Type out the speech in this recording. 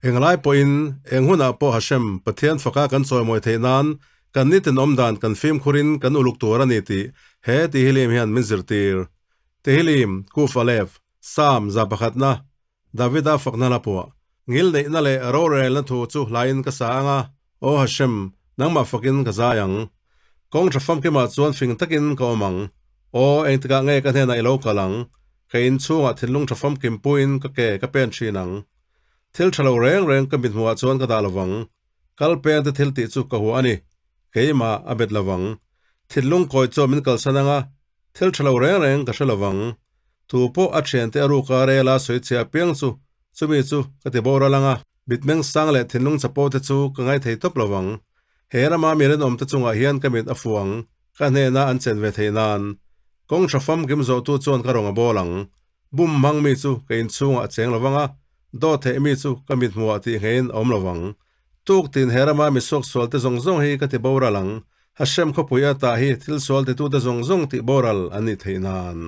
Englai pawhin, eng hunah pawh Hashem, Pathian faka kan chawimawi theih nan kan nitin awm dan kan fimkhurin kan uluk tur a ni tih he Tehillim hian min zirtir. Tehillim, Kuf Aleph, Psalm 100na, Davida fakna la puah. Ngil neihna leh rorelna thu chu hlaiin ka sa ang a, Aw Hashem, nangmah fakin ka zai ang. Kawng tha famkimah chuan fing takin ka awm ang. Aw, engtikah nge ka hnenah i lo kal ang? Ka inchhungah thinlung tha famkim puiin ka ke ka pen thin ang. Thil tha lo reng reng ka mithmuhah chuan ka dah lovang. Kal peng te thil tih chu ka hua a ni. Keimah a bet lovang. Thinlung kawi chuan min kalsan ang a, thil tha lo reng reng ka hre lovang. Tu pawh a thiante a ruka rela sawi chhe apiang chu chumi chu ka ti boral ang a. Mitmeng sang leh thinlung chapo te chu ka ngaithei tawp lovang. He rama mi rinawmte chungah hian ka mit a fu ang, ka hnena an chen ve theih nan. Kawng tha famkim zawhtu chuan ka rawng a bawl ang. Bum hmang mi chu ka inchhungah a cheng lovang a, dawt theih mi chu ka mithmuhah tih ngeiin a awm lovang. Tuk tin he rama mi suaksual te zawng zawng hi ka ti boral ang, Hashem khawpui a tah hi thil sual titute zawng zawng tih boral an nih theih nan.